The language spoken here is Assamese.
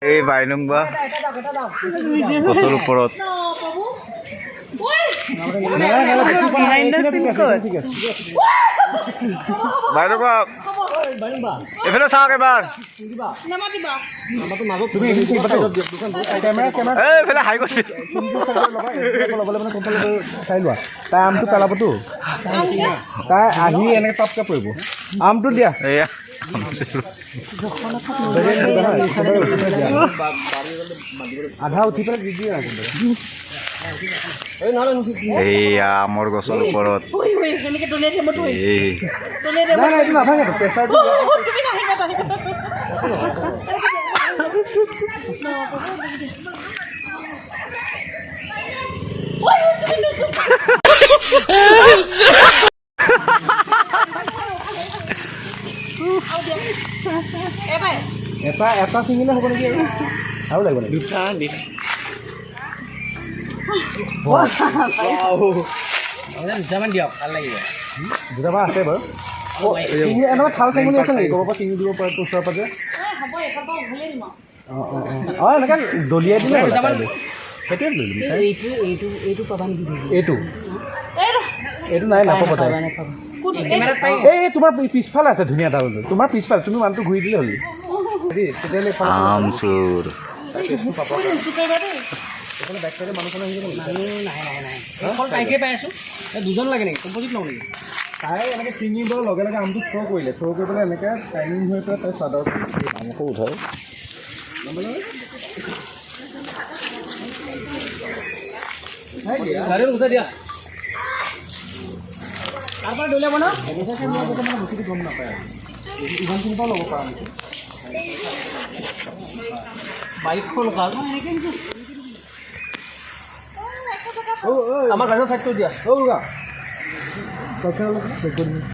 এই বাইলুংবা গছৰ ওপৰত। বাইলুংবা, এইফালে চাওক এবাৰ। এই এইফালে হাই কৰিছে। চাই লোৱা, তাই আমটো পেলাবতো, তাই আহি এনেকে টপকে পৰিব। আমটো দিয়া। এয়া। আধা উঠি পেলাই দি দিয়ে। এইয়া আমৰ গছৰ ওপৰত। এই নাই নাই, এইটো নাথাকেতো প্ৰেছাৰটো। এটা এটা ছিঙিলে হ'ব নেকি? আৰু লাগিব নেকি? দুটা দি। দুটামান দিয়ক, ভাল লাগিব। দুটামান আছে বাৰু। ছিঙি এনেকুৱা থাল চেঙুলি আছে নেকি ক'ৰবাৰ পৰা ছিঙি দিব পাৰে ওচৰে পাজৰে? অঁ অঁ অঁ অঁ, এনেকৈ দলিয়াই দিলে হ'ল। সেইটোৱে লৈ ল'ম। এইটো এইটো এইটো পাবা নেকি? এইটো এইটো নাই, নাপাব তাই। এই তোমাৰ পিছফালে আছে ধুনীয়া ডাল। তোমাৰ পিছফালে তুমি মানুহটো ঘূৰি দিলে হ'ল। হেৰি তেতিয়াহ'লে এইফালে আম চোৰ। বেক চাইডে মানুহখন আহি যাব নেকি? মানুহ নাহে নাহে নাহে। অকল তাইকে পাই আছোঁ। এই দুজন লাগে নেকি? কম্পজিট লওঁ নেকি? তাই এনেকৈ ছিঙিব লগে লগে আমটো থ্ৰ' কৰিলে, থ্ৰ' কৰি পেলাই এনেকৈ টাইমিং হৈ পেলাই তাই চাদৰ আমকো উঠাই। গাড়ীত উঠাই দিয়া, তাৰ পৰা দলিয়াব ন। এনেকুৱাকৈ লোৱাৰ আগতে মানে বস্তুটো গম নাপায় আৰু ইমানখিনিৰ পৰা ল'ব পৰা নেকি? বাইকখন ভাল। আমাৰ গাড়ীৰ চাইডটো দিয়া। অ' ৰুগা, বাইকখন অলপ।